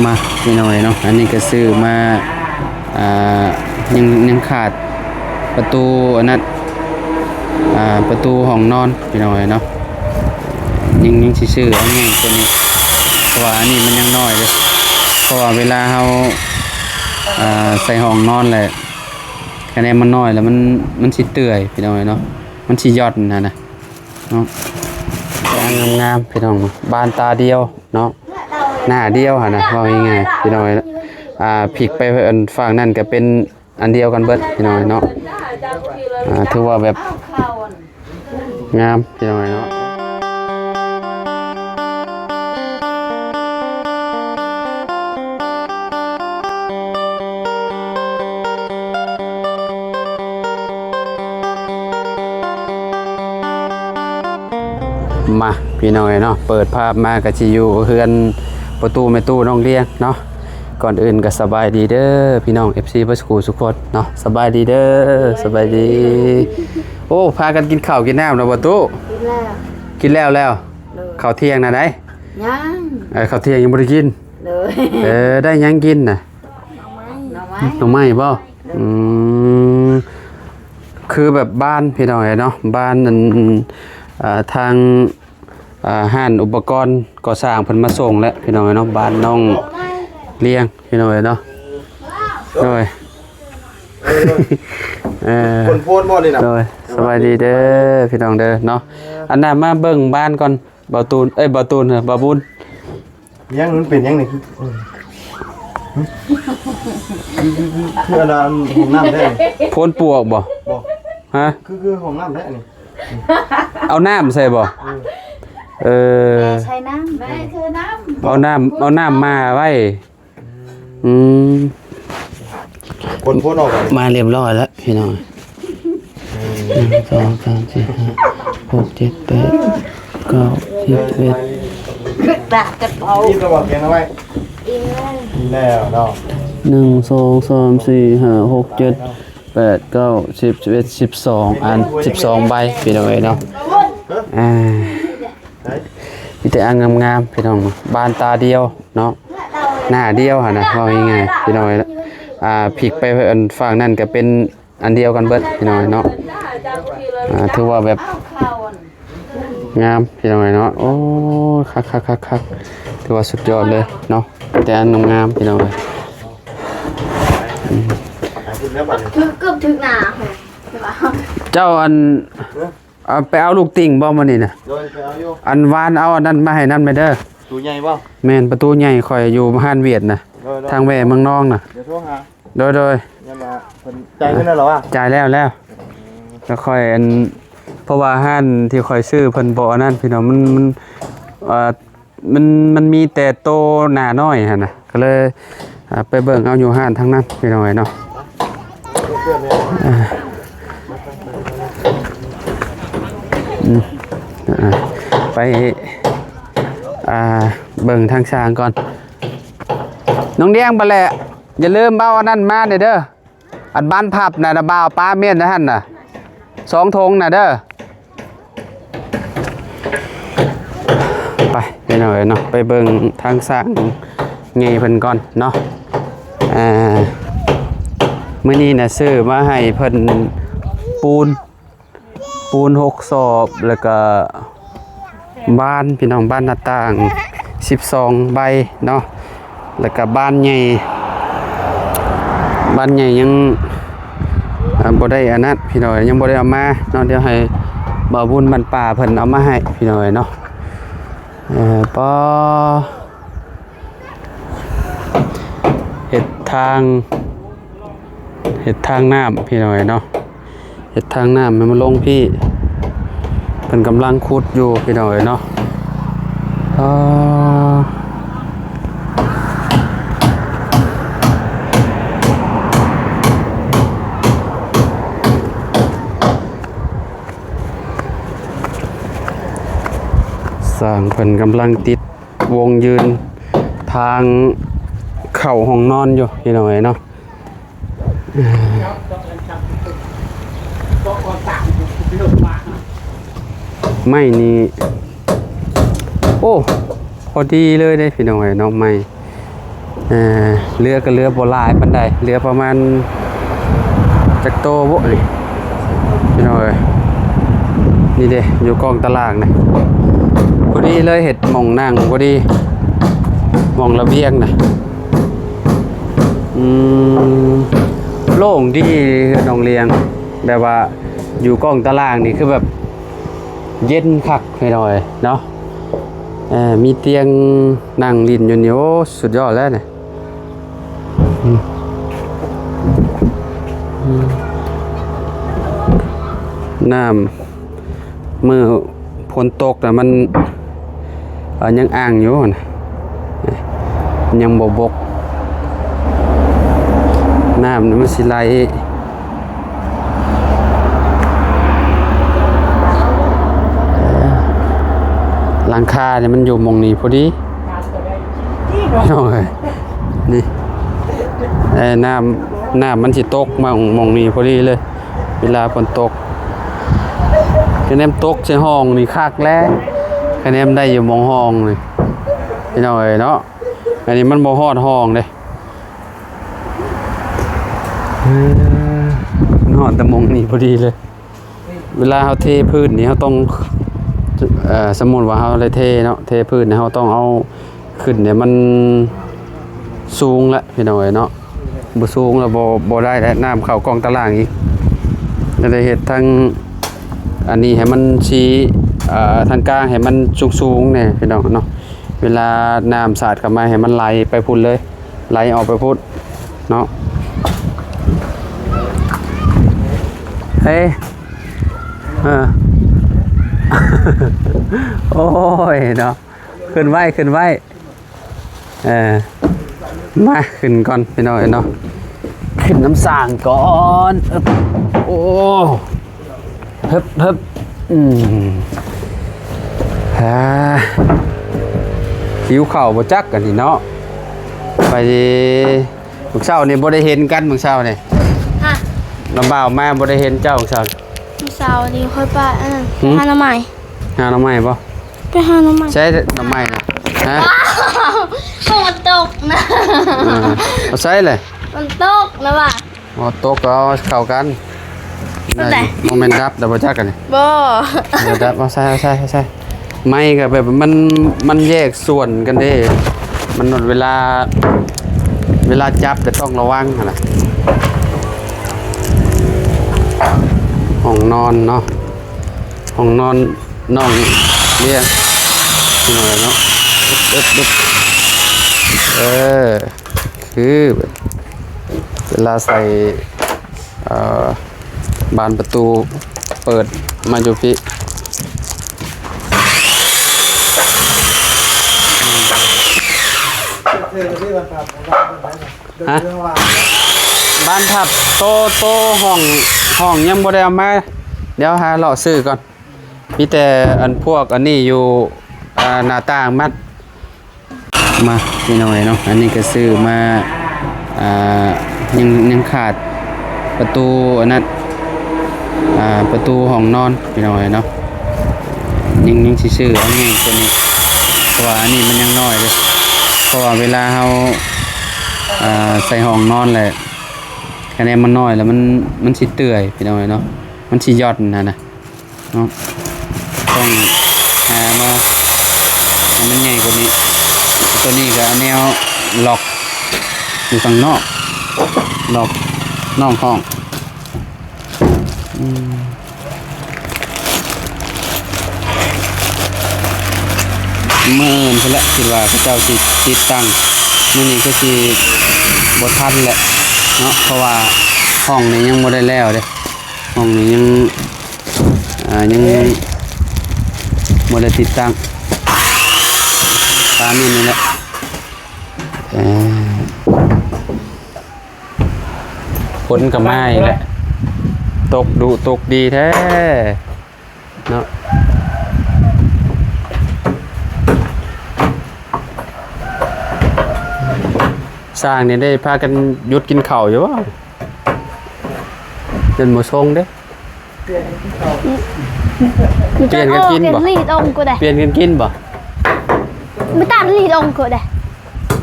ມາພີ່ນ້ອງເອີຍເນາະ ອັນນີ້ກໍຊື້ມາ ອ່າ ຍັງ ຍັງຂາດປະຕູອັນນັ້ນ ອ່າ ປະຕູຫ້ອງນອນພີ່ນ້ອງເອີຍເນາະ ຍັງ ຍັງຊິຊື້ອັນໃຫຍ່ກວ່ານີ້ ເພາະວ່າອັນນີ້ມັນຍັງນ້ອຍເດ້ ເພາະວ່າເວລາເຮົາ ອ່າ ໃສ່ຫ້ອງນອນແລ້ວ ຄະແນນມັນນ້ອຍແລ້ວ ມັນ ມັນຊິເປື່ອຍພີ່ນ້ອງເອີຍເນາະ ມັນຊິຢ່ອນຫັ້ນນະ ເນາະ ງາມໆ ພີ່ນ້ອງ ບານຕາດຽວເນາະ ໜ້າດຽວຫັ້ນນະ ເວົ້າງ່າຍໆ ພີ່ນ້ອງເອີຍ ອ່າ ພິກໄປອັນຝັ່ງນັ້ນກໍເປັນອັນດຽວກັນເບິດ ພີ່ນ້ອງເອີຍເນາະ ອ່າ ຖືວ່າແບບງາມ ພີ່ນ້ອງເອີຍເນາະ. ມາ ພີ່ນ້ອງເອີຍເນາະ ເປີດພາບມາກໍຊິຢູ່ເຮືອນພໍ່ຕູ້ແມ່ຕູ້ນ້ອງລຽງເນາະ ກ່ອນອື່ນກໍສະບາຍດີເດີພີ່ນ້ອງ ເອັຟຊີ ເບິດສູ່ສູ່ຄົນເນາະ ສະບາຍດີເດີ ສະບາຍດີ ໂອ້ ພາກັນກິນເຂົ້າກິນນ້ຳແລ້ວບໍ່ຕູ້? ກິນແລ້ວ ກິນແລ້ວແລ້ວ ໂດຍ ເຂົ້າທ່ຽງນະໄດ? ຍັງ ເອີ ເຂົ້າທ່ຽງຍັງບໍ່ໄດ້ກິນ ໂດຍ ເອີ ໄດ້ຫຍັງກິນນະ? ໜໍ່ໄມ້ ໜໍ່ໄມ້ ໜໍ່ໄມ້ບໍ່? ອືມ ຄືແບບບ້ານພີ່ນ້ອງເອີຍເນາະ ບ້ານອັນ ອ່າ ທາງ ອ່າ ຮ້ານອຸປະກອນກໍ່ສ້າງເພິ່ນມາສົ່ງແລ້ວພີ່ນ້ອງເອີຍເນາະ ບ້ານນ້ອງລຽງພີ່ນ້ອງເອີຍເນາະ ໂດຍ ເອີ ຄົນໂພນບໍ່ນີ້ນະ ໂດຍ ສະບາຍດີເດີພີ່ນ້ອງເດີເນາະ ອັນນັ້ນມາເບິ່ງບ້ານກ່ອນ ບ່າວຕູນ ເອີຍ ບ່າວຕູນ ເອີ ບ່າວບຸນ ຍັງ ມັນເປັນຫຍັງນີ້? ຄື ຄື ຄື ຄື ຄືອັນນັ້ນຫ້ອງນ້ຳແທ້ນີ້ ໂພນປວກບໍ່? ບໍ່ ຮະ? ຄື ຄືຫ້ອງນ້ຳແທ້ນີ້ ເອົານ້ຳໃສ່ບໍ່? ເອີ ເອີ ແມ່ໃສ່ນ້ຳ ແມ່ໃສ່ນ້ຳ ເອົານ້ຳ ເອົານ້ຳມາໄວ້ ອືມ ຄົນ ຄົນອອກ ມາລຽບຮ້ອຍແລ້ວພີ່ນ້ອງ ໜຶ່ງ ສອງ ສາມ ສີ່ ຫ້າ ຫົກ ເຈັດ ແປດ ເກົ້າ ສິບ ສິບເອັດ ຕັກກະເປົາ ອີ່ມແລ້ວບໍ່ ແກງເອົາໄວ້ ອີ່ມແລ້ວ ແລ້ວເນາະ ໜຶ່ງ ສອງ ສາມ ສີ່ ຫ້າ ຫົກ ເຈັດ ແປດ ເກົ້າ ສິບ ສິບເອັດ ສິບສອງ ອັນ ສິບສອງໃບ ພີ່ນ້ອງເອີຍເນາະ ອ່າ ມີແຕ່ອັນງາມໆ ພີ່ນ້ອງ ບານຕາດຽວເນາະ ໜ້າດຽວຫັ້ນນະ ເວົ້າງ່າຍໆ ພີ່ນ້ອງເອີຍ ອ່າ ພິກໄປອັນຝັ່ງນັ້ນກໍເປັນອັນດຽວກັນເບິດ ພີ່ນ້ອງເອີຍເນາະ ອ່າ ຖືວ່າແບບງາມ ພີ່ນ້ອງເອີຍເນາະ ໂອ້ ຄັກໆໆໆ ຖືວ່າສຸດຍອດເລີຍເນາະ ມີແຕ່ອັນງາມໆ ພີ່ນ້ອງເອີຍ ອືມ ຖືກເກືອບຖືກໜ້າ ເຈົ້າອັນ ເອົາ ໄປເອົາລູກຕິ່ງບໍ່ມື້ນີ້ນະ? ໂດຍ ໄປເອົາຢູ່ ອັນວານເອົາອັນນັ້ນມາໃຫ້ນຳແດ່ເດີ ປະຕູໃຫຍ່ບໍ່? ແມ່ນ ປະຕູໃຫຍ່ ຂ້ອຍຢູ່ຮ້ານຫວຽດນະ ໂດຍໆ ທາງແວ່ເມືອງນອງນະ ດຽວໂທຫາ ໂດຍໆ ຍັງວ່າເພິ່ນຈ່າຍເງິນແລ້ວເຫຼືອວະ? ຈ່າຍແລ້ວ ແລ້ວ ອືມ ແລ້ວຂ້ອຍອັນ ເພາະວ່າຮ້ານທີ່ຂ້ອຍຊື້ເພິ່ນບໍ່ອັນນັ້ນ ພີ່ນ້ອງ ມັນ ມັນ ເອີ ມັນ ມັນມີແຕ່ໂຕໜ້ານ້ອຍຫັ້ນນະ ກໍເລີຍ ອ່າ ໄປເບິ່ງເອົາຢູ່ຮ້ານທາງນັ້ນ ພີ່ນ້ອງເອີຍເນາະ ອ່າ ອືມ ອ່າ ໄປ ອ່າ ເບິ່ງທາງຊ່າງກ່ອນ ນ້ອງດຽງ ບັດແຫຼະ ຢ່າລືມເອົາອັນນັ້ນມາແດ່ເດີ. ອັນບານພັບນະ ນະບ່າວ ປ້າເມັດນະຫັ້ນນະ ສອງຖົງນະເດີ ໄປພີ່ນ້ອງເອີຍເນາະ ໄປເບິ່ງທາງຊ່າງໃຫຍ່ເພິ່ນກ່ອນເນາະ ອ່າ ມື້ນີ້ນະຊື້ມາໃຫ້ເພິ່ນປູນ ປູນຫົກສອບ ແລ້ວກະບານພີ່ນ້ອງ ບານໜ້າຕ່າງສິບສອງໃບເນາະ ແລ້ວກະບານໃຫຍ່ ບານໃຫຍ່ຍັງ ອ່າ ບໍ່ໄດ້ອັນນັ້ນພີ່ນ້ອງ ຍັງບໍ່ໄດ້ເອົາມາເນາະ ດຽວໃຫ້ບ່າວບຸນບ້ານປ່າເພິ່ນເອົາມາໃຫ້ພີ່ນ້ອງເນາະ ເອີ ປໍ ເຮັດທາງ ເຮັດທາງນ້ຳພີ່ນ້ອງເອີຍເນາະ ເຮັດທາງນ້ຳໃຫ້ມັນລົງພີ້ ເພິ່ນກຳລັງຂຸດຢູ່ພີ່ນ້ອງເອີຍເນາະ ອໍ ຊ່າງເພິ່ນກຳລັງຕິດ ວົງຢືນທາງເຂົ້າຫ້ອງນອນຢູ່ພີ່ນ້ອງເອີຍເນາະ ໄມ້ນີ້ ໂອ້ ພໍດີເລີຍເດ້ພີ່ນ້ອງເອີຍເນາະ ໄມ້ ເອີ ເຫຼືອກໍເຫຼືອບໍ່ຫຼາຍປານໃດ ເຫຼືອປະມານຈັກໂຕບໍນີ້ ພີ່ນ້ອງເອີຍ. ນີ້ເດ້ ຢູ່ກ້ອງຕາລ່າງນີ້ ພໍດີເລີຍ ເຮັດໝ່ອງນັ່ງພໍດີ ໝ່ອງລະບຽງນະ. ອືມ ໂລ່ງດີເຮືອນນ້ອງລຽງ ແບບວ່າຢູ່ກ້ອງຕາລ່າງນີ້ຄືແບບເຢັນຄັກ ພີ່ນ້ອງເອີຍເນາະ. ເອີ ມີຕຽງນັ່ງຫຼິ້ນຢູ່ນີ້ ໂອ້ ສຸດຍອດແລ້ວນີ້. ອືມ ອືມ ນ້ຳ ມື້ຝົນຕົກນະ ມັນ ເອີ ຍັງອ່າງຢູ່ນະ ຍັງບໍ່ບົກ ນ້ຳມັນຊິໄຫຼ ເອີ ຫຼັງຄານີ້ມັນຢູ່ໝ່ອງນີ້ພໍດີ ນ້ອງເອີຍ. ນີ້ ເອີ ນ້ຳ ນ້ຳມັນຊິຕົກມາໝ່ອງນີ້ພໍດີເລີຍ ເວລາຝົນຕົກ. ຄະແນນຕົກໃສ່ຫ້ອງນີ້ຄັກແຫຼະ ຄະແນນໄດ້ຢູ່ໝ່ອງຫ້ອງນີ້ ພີ່ນ້ອງເອີຍເນາະ. ອັນນີ້ມັນບໍ່ຮອດຫ້ອງເດ້ ເອີ ມັນຮອດແຕ່ໝ່ອງນີ້ພໍດີເລີຍ. ເວລາເຮົາເທພື້ນນີ້ ເຮົາຕ້ອງ ເອີ ສົມມຸດວ່າເຮົາໄດ້ເທເນາະ ເທພື້ນນີ້ ເຮົາຕ້ອງເອົາຂຶ້ນໃຫ້ມັນສູງລະ ພີ່ນ້ອງເອີຍເນາະ. ບໍ່ສູງລະບໍ່ ບໍ່ໄດ້ແລ້ວ ນ້ຳເຂົ້າກ້ອງຕາລ່າງອີກ ກໍໄດ້ເຮັດທັງອັນນີ້ໃຫ້ມັນຊິ ເອີ ທາງກາງໃຫ້ມັນສູງໆແດ່ ພີ່ນ້ອງເນາະ. ເວລານ້ຳສາດເຂົ້າມາ ໃຫ້ມັນໄຫຼໄປພຸ້ນເລີຍ ໄຫຼອອກໄປພຸ້ນເນາະ. ເອີ ເອີ ໂອ້ຍເນາະ ຂຶ້ນໄວ້ ຂຶ້ນໄວ້ ເອີ ມາ ຂຶ້ນກ່ອນ ພີ່ນ້ອງເອີຍເນາະ ຂຶ້ນນຳສ້າງກ່ອນ. ໂອ້ ເຮີບ ເຮີບ ອືມ ອ່າ ຫິວເຂົ້າບໍ່ຈັກອັນນີ້ເນາະ. ໄປ ມື້ເຊົ້ານີ້ບໍ່ໄດ້ເຫັນກັນ ມື້ເຊົ້ານີ້ ຮະ ລະບ່າວມາບໍ່ໄດ້ເຫັນເຈົ້າ ມື້ເຊົ້າ ມື້ເຊົ້ານີ້ຂ້ອຍໄປອັນນັ້ນ ຫື ໄປຫາໜໍ່ໄມ້ ຫາໜໍ່ໄມ້ບໍ່? ໄປຫາໜໍ່ໄມ້ ໃຊ້ໜໍ່ໄມ້ນະ ຮະ ຝົນຕົກນະ ເອີ ເອົາໃຊ້ເລີຍ ຝົນຕົກນະວ່າ ບໍ່ຕົກກໍເອົາເຂົ້າກັນ ບໍ່ແມ່ນດັບແລ້ວບໍ່ຈັກອັນນີ້ ບໍ່ ບໍ່ດັບ ເອົາໃສ່ ເອົາໃສ່ ເອົາໃສ່. ໄມ້ກໍແບບມັນ ມັນແຍກສ່ວນກັນເດ້ ມັນເວລາ ເວລາຈັບກໍຕ້ອງລະວັງຫັ້ນນະ. ຫ້ອງນອນເນາະ ຫ້ອງນອນນ້ອງເມຍ ເນາະ ເອີ ຄືເວລາໃສ່ ເອີ ບານປະຕູເປີດມາຢູ່ພີ້ ຮະ ບານພັບໂຕ ໂຕຫ້ອງ ຫ້ອງຍັງບໍ່ໄດ້ເອົາມາ ດຽວຫາເລາະຊື້ກ່ອນ ມີແຕ່ອັນພວກອັນນີ້ຢູ່ ອ່າ ໜ້າຕ່າງມັດ ມາ ພີ່ນ້ອງເນາະ ອັນນີ້ກໍຊື້ມາ ອ່າ ຍັງ ຍັງຂາດປະຕູອັນນັ້ນ ອ່າ ປະຕູຫ້ອງນອນ ພີ່ນ້ອງເນາະ ຍັງ ຍັງຊິຊື້ອັນໃຫຍ່ກວ່ານີ້ ເພາະວ່າອັນນີ້ມັນຍັງນ້ອຍເດ້ ເພາະວ່າເວລາເຮົາ ອ່າ ໃສ່ຫ້ອງນອນແຫຼະ ຄະແນນມັນນ້ອຍແລ້ວມັນ ມັນຊິເປື່ອຍ ພີ່ນ້ອງເນາະ ມັນຊິຢ່ອນຫັ້ນນະ. ເນາະ ຕ້ອງຫາມາໃຫ້ມັນໃຫຍ່ກວ່ານີ້ ຕົວນີ້ກໍເອົາແນວລັອກຢູ່ຂ້າງນອກ ລັອກນອກຫ້ອງ ອືມ ມື້ອື່ນພຸ້ນແຫຼະ ຄິດວ່າເຂົາເຈົ້າຊິຕິດຕັ້ງ ມື້ນີ້ຄືຊິບໍ່ທັນແຫຼະເນາະ ເພາະວ່າຫ້ອງນີ້ຍັງບໍ່ໄດ້ແລ້ວເດ້ ຫ້ອງນີ້ຍັງ ອ່າ ຍັງບໍ່ໄດ້ຕິດຕັ້ງ ຕາມນີ້ແຫຼະ ເອີ ຝົນກໍມາອີກແລ້ວ ຕົກດຸຕົກດີແທ້ເນາະ ຊ່າງນີ້ໄດ້ພາກັນຢຸດກິນເຂົ້າຢູ່ບໍ່? ຈົນບໍ່ຊົງເດ້. ປ່ຽນກັນກິນບໍ່? ລີດອົງກໍໄດ້ ປ່ຽນກັນກິນບໍ່? ບໍ່ຕ້ອງລີດອົງກໍໄດ້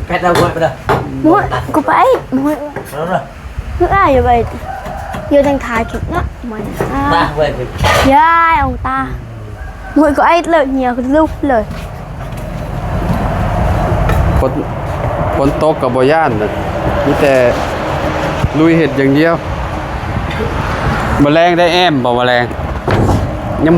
ແປດເອົາໄວ້ໄປເດີ. Muội, cô phải, muội. Nó đó. Cứ ai vậy? Giờ đangถ่ายคลิปนะ muội. À. Ta vậy thì. Dạ, ông ta. Muội có ai lợn nhiều cái lúc rồi. ຝົນ ຝົນຕົກກໍບໍ່ຢ້ານ ມີແຕ່ລຸຍເຮັດຢ່າງດຽວ. ມື້ແລງໄດ້ແອມບໍ່? ມື້ແລງ ຍັງ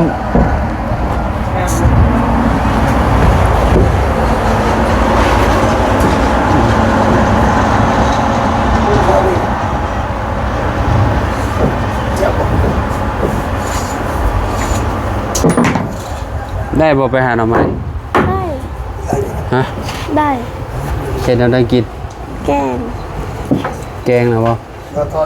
ໄດ້ບໍ່ໄປຫາໜໍ່ໄມ້? ໄດ້. ຮະ? ໄດ້. ເຮັດແນວໃດກິນ? ແກງ. ແກງນະບໍ່? ຢາກ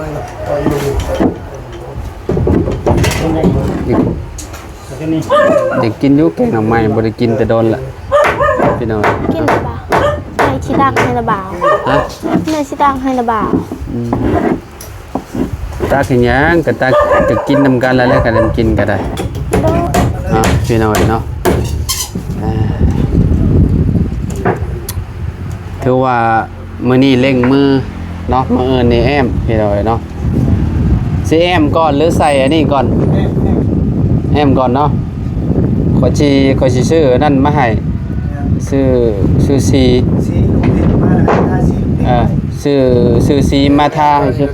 ຢາກກິນຢູ່ແກງໜໍ່ໄມ້ ບໍ່ໄດ້ກິນແຕ່ດົນລະ ພີ່ນ້ອງ. ກິນໄດ້ບໍ່? ໃຫ້ຊິຕັກໃຫ້ລະບໍ່? ຮະ? ແມ່ຊິຕັກໃຫ້ລະບໍ່? ອືມ ຕັກເຮັດຫຍັງ? ກໍຕັກ ກໍກິນນຳກັນລະແຫຼະ ຄັນນຳກິນກໍໄດ້. ໂດຍ. ເນາະ ພີ່ນ້ອງເນາະ ອ່າ ຖືວ່າ ມື້ນີ້ເລັ່ງມືເນາະ ມື້ອື່ນນີ້ແອ້ມ ພີ່ນ້ອງເອີຍເນາະ. ຊິແອ້ມກ່ອນ ຫຼືໃສ່ອັນນີ້ກ່ອນ? ແອ້ມ ແອ້ມ ແອ້ມກ່ອນເນາະ. ຂ້ອຍຊິ ຂ້ອຍຊິຊື້ອັນນັ້ນມາໃຫ້ ຊື້ ຊື້ສີ ສີລົງດິນມາແລ້ວກໍທາສີລົງດິນ. ເອີ ຊື້ ຊື້ສີມາທາໃຫ້ຊຸມ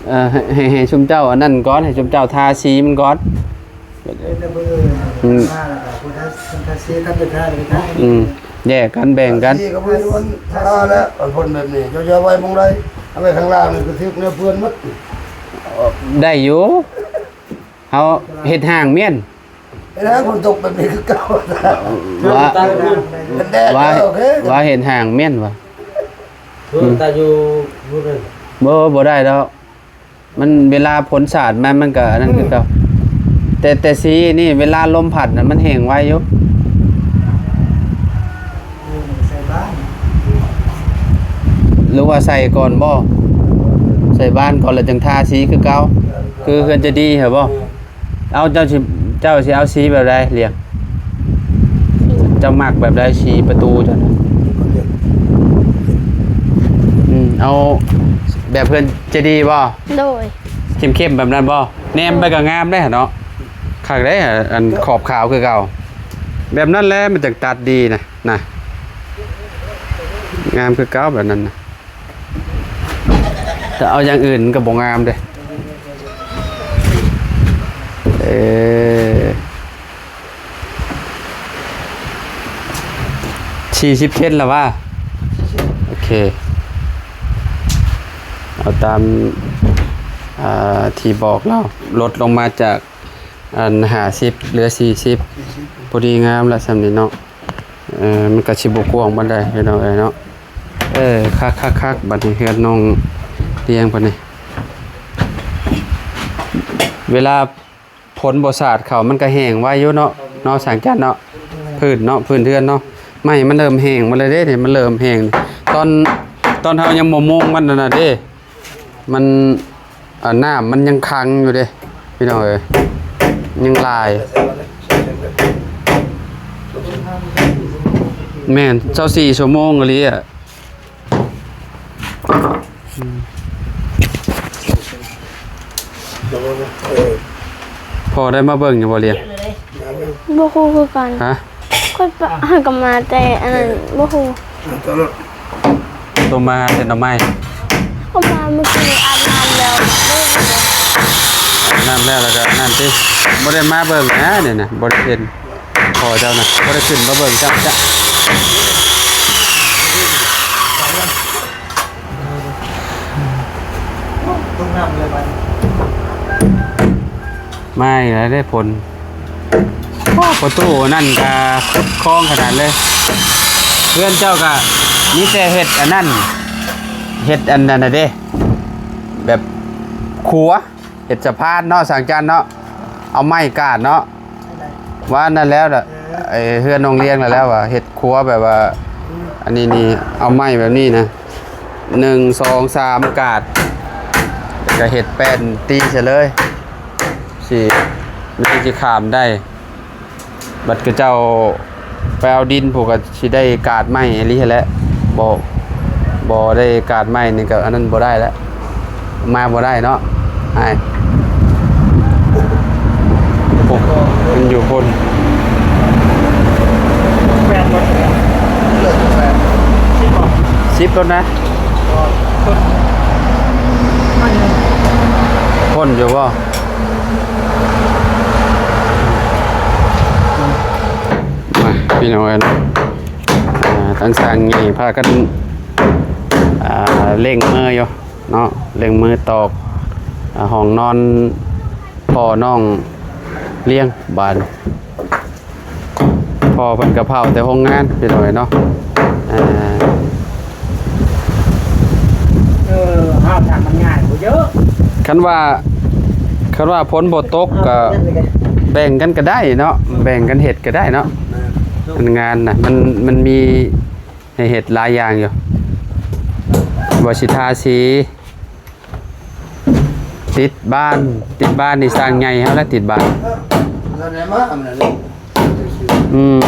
ເອີ ໃຫ້ ໃຫ້ ໃຫ້ຊຸມເຈົ້າອັນນັ້ນກ່ອນ ໃຫ້ຊຸມເຈົ້າທາສີມັນກ່ອນ. ອືມ ມາແລ້ວກໍຜູ້ໃດ ຄົນທາສີກັບໄປທາໄປທາ ອືມ ແຍກກັນແບ່ງກັນ ທີ່ກໍບໍ່ມີຄົນທາແລ້ວ. ອັນຄົນແບບນີ້ເຈົ້າຈະໄວ້ໝ່ອງໃດ? ເອົາໄວ້ຂ້າງລ່າງນີ້ກໍຖືກແນວເປື້ອນໝົດ. ໄດ້ຢູ່ ເຮົາເຮັດຮ່າງມ້ຽນ ເຮັດຮ່າງຝົນຕົກແບບນີ້ຄືເກົ່າ. ວ່າ ມັນແດດ ວ່າ ໂອເຄ ວ່າເຮັດຮ່າງມ້ຽນວ່າ ອືມ ແຕ່ຢູ່ ບໍ່ ບໍ່ໄດ້ດອກ. ມັນເວລາຝົນສາດມາ ມັນກໍອັນນັ້ນຄືເກົ່າ. ອືມ ແຕ່ ແຕ່ສີນີ້ເວລາລົມພັດນະ ມັນແຫ້ງໄວຢູ່. ອືມ ໃສ່ບ້ານ ຫຼືວ່າໃສ່ກ່ອນບໍ່? ໃສ່ບ້ານກ່ອນແລ້ວຈຶ່ງທາສີຄືເກົ່າ ຄືເຮືອນຈະດີຫັ້ນບໍ່? ເອີ ເອົາ ເຈົ້າຊິ ເຈົ້າຊິເອົາສີແບບໃດລຽງ? ເຈົ້າມັກແບບໃດສີປະຕູເຈົ້ານະ? ອືມ ເອົາແບບເຮືອນຈະດີບໍ່? ໂດຍ. ເຂັ້ມໆແບບນັ້ນບໍ່? ແນມໄປກໍງາມເດ້ເນາະ ຄັກເດ້ ອັນຂອບຂາວຄືເກົ່າ. ແບບນັ້ນແຫຼະມັນຈັ່ງຕັດດີນະ ນະ ງາມຄືເກົ່າແບບນັ້ນນະ. ແຕ່ເອົາຢ່າງອື່ນມັນກໍບໍ່ງາມເດ້. ເອີ ສີ່ສິບເຈັດລະຫວາ? ໂອເຄ ເອົາຕາມ ອ່າ ທີ່ບອກລາວ ລົດລົງມາຈາກ ອັນ ຫ້າສິບ ເຫຼືອ ສີ່ສິບ ພໍດີງາມລະສ່ຳນີ້ເນາະ. ເອີ ມັນກໍຊິບໍ່ກວ້າງປານໃດພີ່ນ້ອງເອີຍເນາະ. ເອີ ຄັກໆໆ ບັດນີ້ເຮືອນນ້ອງລຽງເພິ່ນນີ້ ເວລາຝົນບໍ່ສາດເຂົ້າ ມັນກໍແຫ້ງໄວຢູ່ເນາະ ເນາະ ສາງຈັນເນາະ. ພື້ນເນາະ ພື້ນເຮືອນເນາະ ໄມ້ມັນເລີ່ມແຫ້ງໝົດແລ້ວເດ້ນີ້ ມັນເລີ່ມແຫ້ງ. ຕອນ ຕອນເຮົາຍັງບໍ່ມຸງມັນນັ້ນນະເດ້ ມັນ ອ່າ ນ້ຳມັນຍັງຂັງຢູ່ເດ້ພີ່ນ້ອງເອີຍ ຍັງຫຼາຍ. ແມ່ນ ຊາວສີ່ຊົ່ວໂມງອີ່ຫຼີອະ. ພໍ່ໄດ້ມາເບິ່ງຢູ່ບໍ່ລຽງ? ບໍ່ຮູ້ຄືກັນ. ຮະ? ຂ້ອຍປະ ຫາກໍມາແຕ່ອັນນັ້ນ ບໍ່ຮູ້. ຕົວມາເຮັດໜໍ່ໄມ້ ເຂົ້າມາມື້ຄືອາບນ້ຳແລ້ວ ອາບນ້ຳແລ້ວ ແລ້ວກໍອັນນັ້ນຕິ ບໍ່ໄດ້ມາເບິ່ງນະນີ້ນະ ບໍ່ໄດ້ເຫັນພໍ່ເຈົ້ານະ ບໍ່ໄດ້ຂຶ້ນມາເບິ່ງຊ້ຳ. ຕົກນ້ຳເລີຍບັດ ມາອີກແລ້ວເດ້ຝົນ. ໂອ້ ປະຕູນັ້ນກະຂຸດຄອງຂະໜາດເລີຍ. ເຮືອນເຈົ້າກະມີແຕ່ເຮັດອັນນັ້ນ ເຮັດອັນນັ້ນນະເດ້ ແບບຂົວ ເຮັດສະພານເນາະ ສາງຈັນເນາະ ເອົາໄມ້ກາດເນາະ. ວ່ານັ້ນແລ້ວລະ ເອີ ໄອ້ເຮືອນນ້ອງລຽງລະແລ້ວວ່າເຮັດ ຄົວແບບວ່າ ອືມ ອັນນີ້ນີ້ ເອົາໄມ້ແບບນີ້ນະ ໜຶ່ງ ສອງ ສາມ ກາດ ແລ້ວກໍເຮັດແປ້ນຕີໃສ່ເລີຍ ຊິ ມັນຊິຂ້າມໄດ້. ບັດເຂົາເຈົ້າໄປເອົາດິນ ພວກກໍຊິໄດ້ກາດໄມ້ອີ່ຫຼີຫັ້ນແຫຼະ ບໍ່ ພໍໄດ້ກາດໃໝ່ນີ້ກໍອັນນັ້ນບໍ່ໄດ້ແລ້ວ ມາບໍ່ໄດ້ເນາະອ້າຍ. ໂອ້ ມັນຢູ່ພຸ້ນ ແປດບໍ່ ເຫຼືອແປດ ສິບບໍ່ ສິບແລ້ວນະ ພົ້ນຢູ່ບໍ່? ມາ ພີ່ນ້ອງເອີຍ ອ່າ ທາງຊ່າງໃຫຍ່ພາກັນ ອ່າ ເລັ່ງມືຢູ່ເນາະ ເລັ່ງມືຕອກ ອ່າ ຫ້ອງນອນພໍ່ນ້ອງລ້ຽງບາດ ພໍ່ເພິ່ນກໍເຝົ້າແຕ່ໂຮງງານ ພີ່ນ້ອງເອີຍເນາະ ອ່າ ເອີ ເຮົາທຳມັນງ່າຍກວ່າເຍອະ ຄັນວ່າ ຄັນວ່າຝົນບໍ່ຕົກກໍແບ່ງກັນກໍໄດ້ເນາະ ແບ່ງກັນເຮັດກໍໄດ້ເນາະ ມັນງານນະ ມັນ ມັນມີ ໃຫ້ເຮັດຫຼາຍຢ່າງຢູ່ ວ່າຊິທາສີ ຕິດບ້ານ ຕິດບ້ານນີ້ຊ່າງໃຫຍ່ເຮົາແຫຼະຕິດບ້ານ ອືມ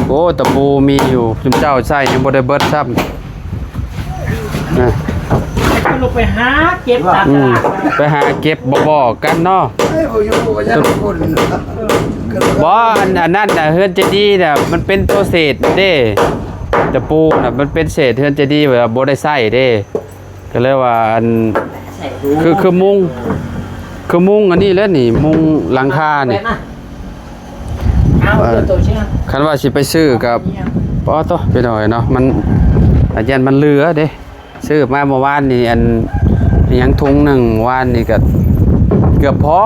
ໂອ້ ຕະປູມີຢູ່ ຊຸມເຈົ້າໃຊ້ຍັງບໍ່ໄດ້ເບິດຊ້ຳ ນະ ລງໄປຫາເກັບຕາມຕະຫຼາດ ອືມ ໄປຫາເກັບບໍ່ບອກກັນເນາະ ບໍ່ ອັນ ອັນນັ້ນນະ ເຮືອນເຈດີນະ ມັນເປັນໂຕເສດເດ້ ຕະປູນະ ມັນເປັນເສດເຮືອນເຈດີ ແບບວ່າບໍ່ໄດ້ໃຊ້ເດ້ ກໍເລີຍວ່າ ອັນ ຄື ຄືມຸງ ຄືມຸງອັນນີ້ແຫຼະນີ້ ມຸງຫຼັງຄານີ້ ເອົາ ເອີ ໂຕເຊື່ອ ຄັນວ່າຊິໄປຊື້ກໍ ປະໂຕ ພີ່ນ້ອງເອີຍເນາະ ມັນ ຢ້ານມັນເຫຼືອເດ້ ຊື້ມາເມື່ອວານນີ້ ອັນ ອີຫຍັງ ທຸງໜຶ່ງ ວານນີ້ກໍເກືອບພໍ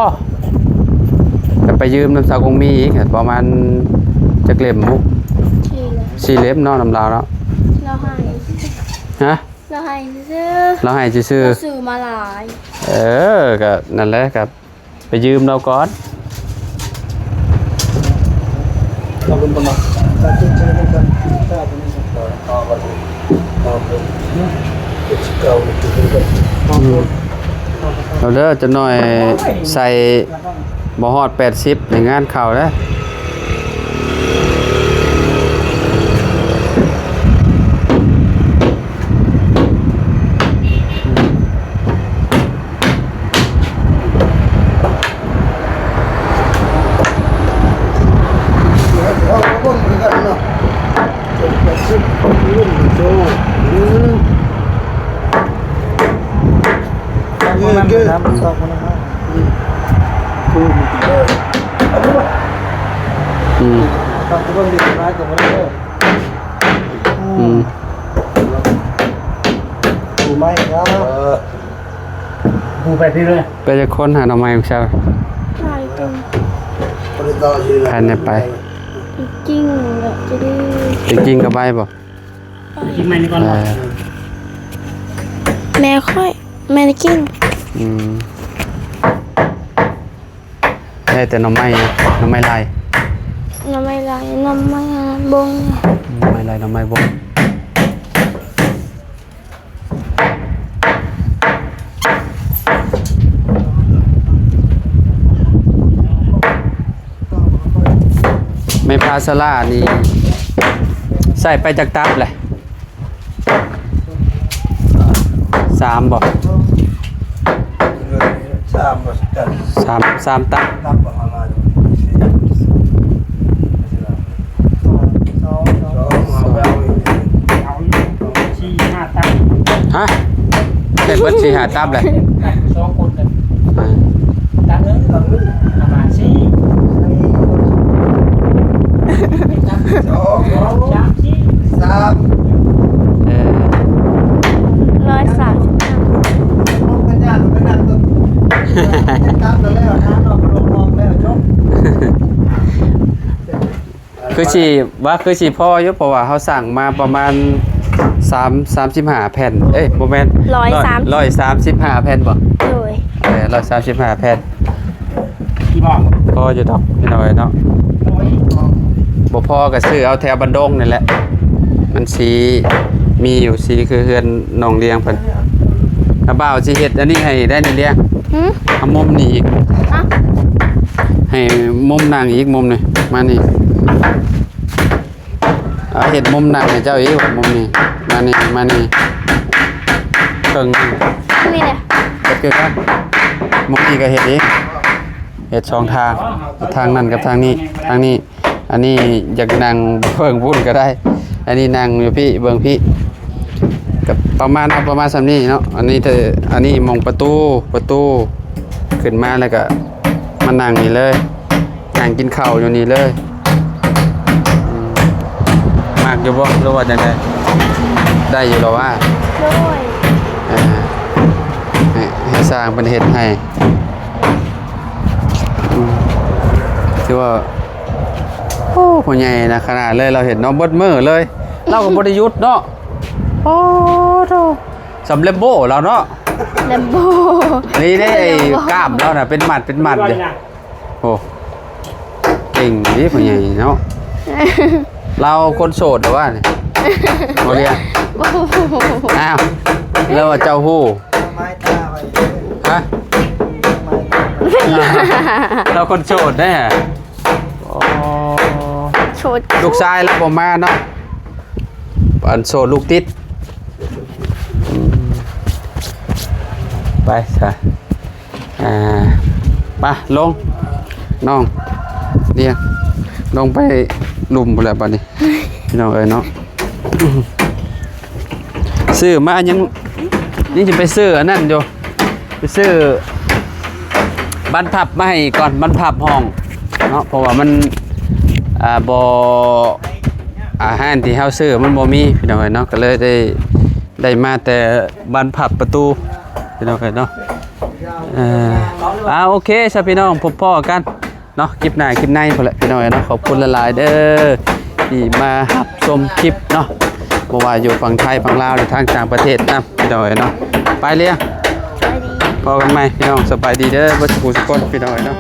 ກໍໄປຢືມນຳສາວກົງມີອີກ ປະມານຈັກເຫຼັ້ມບຸ ສີ່ເຫຼັ້ມ ສີ່ເຫຼັ້ມເນາະ ນຳລາວເນາະ ລາວໃຫ້ ຮະ? ລາວໃຫ້ຊື່ໆ ລາວໃຫ້ຊື່ໆ ລາວຊື້ມາຫຼາຍ ເອີ ກໍນັ້ນແຫຼະ ກໍໄປຢືມລາວກ່ອນ ເອົາເດີ ຈັກໜ່ອຍໃສ່ ບໍ່ຮອດແປດສິບ ໃນງານເຂົ້າເດ້. ອືມ ອືມ ປູໄມ້ເນາະ ເອີ ປູໄປພີ້ເລີຍ ໄປຈັກຄົນຫາໜໍ່ໄມ້ມື້ເຊົ້າ ຫຼາຍຄົນ ໃຜແດ່ໄປ ຈິງແຫຼະ ຈະໄດ້ ຈິງກໍໄປບໍ່? ຈິງໄມ້ນີ້ກ່ອນບໍ່? ເອີ ແມ່ຂ້ອຍ ແມ່ໄດ້ກິນ ອືມ ໄດ້ແຕ່ໜໍ່ໄມ້ ໜໍ່ໄມ້ລາຍ ໜໍ່ໄມ້ລາຍ ໜໍ່ໄມ້ບົງ ໜໍ່ໄມ້ລາຍ ໜໍ່ໄມ້ບົງ ໄມ້ພາສາລານີ້ໃຊ້ໄປຈັກຕັບແຫຼະ? ສາມບໍ່? ສາມບໍ່? ສາມ ສາມຕັບ ຕັບບໍ່? ເອົາມາດູ ສີ່ ສອງ ສອງ ເອົາໄປເອົາອີກ ສີ່ຫ້າຕັບ ຮະ? ໄດ້ເບິດສີ່ຫ້າຕັບແຫຼະ ສອງຄົນເລີຍ ອ່າ ຕັບໜຶ່ງ ປະມານສີ່ ສອງ ສາມ ສີ່ ສາມ ເອີ ຮ້ອຍສາມສິບຫ້າ ຄືຊິ ວ່າຄືຊິພໍຢູ່ ເພາະວ່າເຮົາສ້າງມາປະມານສາມ ສາມສິບຫ້າແຜ່ນ ເອີຍ ບໍ່ແມ່ນ ຮ້ອຍສາມ ຮ້ອຍສາມສິບຫ້າແຜ່ນບໍ່? ໂດຍ ເອີ ຮ້ອຍສາມສິບຫ້າແຜ່ນ ພໍຢູ່ດອກພີ່ນ້ອງເອີຍເນາະ ບໍ່ພໍກໍຊື້ເອົາແຖວບັນດົງນີ້ແຫຼະ ມັນສີມີຢູ່ ສີຄືເຮືອນນ້ອງລ້ຽງເພິ່ນ ນ້າບ່າວຊິເຮັດອັນນີ້ໃຫ້ໄດ້ນີ້ລ້ຽງ ຫື? ເອົາມຸມນີ້ອີກ ຮະ? ໃຫ້ມຸມນັ່ງອີກມຸມນີ້ ມານີ້ ເອົາເຮັດມຸມນັ່ງໃຫ້ເຈົ້າອີກ ມຸມນີ້ ມານີ້ ມານີ້ ເຄິ່ງ ນີ້ແຫຼະ ເຮັດຄືກັນ. ໝ່ອງນີ້ກໍເຮັດອີກ ເຮັດສອງທາງ ທາງນັ້ນກັບທາງນີ້ ທາງນີ້. ອັນນີ້ຢາກນັ່ງເບິ່ງພຸ້ນກໍໄດ້ ອັນນີ້ນັ່ງຢູ່ພີ້ ເບິ່ງພີ້ ກໍປະມານ ເອົາປະມານສ່ຳນີ້ເນາະ. ອັນນີ້ເທີ ອັນນີ້ໝ່ອງປະຕູ ປະຕູ ຂຶ້ນມາແລ້ວກໍມານັ່ງນີ້ເລີຍ ນັ່ງກິນເຂົ້າຢູ່ນີ້ເລີຍ. ອືມ ມັກຢູ່ບໍ່ ຫຼືວ່າຈັ່ງໃດ? ໄດ້ຢູ່ແລ້ວວ່າ ໂດຍ ອ່າ ໃຫ້ ໃຫ້ຊ່າງເພິ່ນເຮັດໃຫ້. ອືມ ຖືວ່າ ໂອ້ ພໍ່ໃຫຍ່ນະຂະໜາດເລີຍ ລາວເຮັດເນາະ ເບິດມື້ເລີຍ ລາວກໍບໍ່ໄດ້ຢຸດເນາະ. ໂອ້ໂທ້ ສ່ຳແລມໂບລາວເນາະ ແລມໂບ ນີ້ເດ້ ແລມໂບ ກ້າມລາວນະ ເປັນມັດເປັນມັດເດ້. ໂອ້ ເກັ່ງເດ້ພໍ່ໃຫຍ່ເນາະ. ລາວຄົນໂສດຫຼືວ່ານີ້ ບໍ່ລຽນ? ບໍ່ ອ້າວ ແລ້ວວ່າເຈົ້າຮູ້? ຮະ? ລາວຄົນໂສດເດ້. ອໍ ໂສດ ລູກຊາຍລາວບໍ່ມາເນາະ ອັນໂສດລູກຕິດ. ອືມ ໄປຊະ ອ່າ ໄປລົງ ນ້ອງ ດຽວ ລົງໄປລຸ່ມພຸ້ນແຫຼະບັດນີ້ ພີ່ນ້ອງເອີຍເນາະ. ຊື້ມາຍັງ ຍັງຊິໄປຊື້ອັນນັ້ນຢູ່ ໄປຊື້ບານພັບມາໃຫ້ກ່ອນ ບານພັບຫ້ອງເນາະ ເພາະວ່າມັນ ອ່າ ບໍ່ ອ່າ ຮ້ານທີ່ເຮົາຊື້ມັນບໍ່ມີ ພີ່ນ້ອງເອີຍເນາະ ກໍເລີຍໄດ້ ໄດ້ມາແຕ່ບານພັບປະຕູ ພີ່ນ້ອງເອີຍເນາະ. ເອີ ອ່າ ໂອເຄຊະ ພີ່ນ້ອງ ພົບພໍ້ກັນ ເນາະ ຄລິບໜ້າຄລິບໃນພຸ້ນແຫຼະ ພີ່ນ້ອງເອີຍເນາະ. ຂອບຄຸນຫຼາຍໆເດີ ທີ່ມາຮັບຊົມຄລິບເນາະ ບໍ່ວ່າຢູ່ຝັ່ງໄທ ຝັ່ງລາວ ຫຼືທາງຕ່າງປະເທດນຳ ພີ່ນ້ອງເອີຍເນາະ. ໄປລຽງ ສະບາຍດີ ພໍ້ກັນໃໝ່ ພີ່ນ້ອງ ສະບາຍດີເດີ ເບິດສູ່ຜູ້ສູ່ຄົນ ພີ່ນ້ອງເອີຍເນາະ.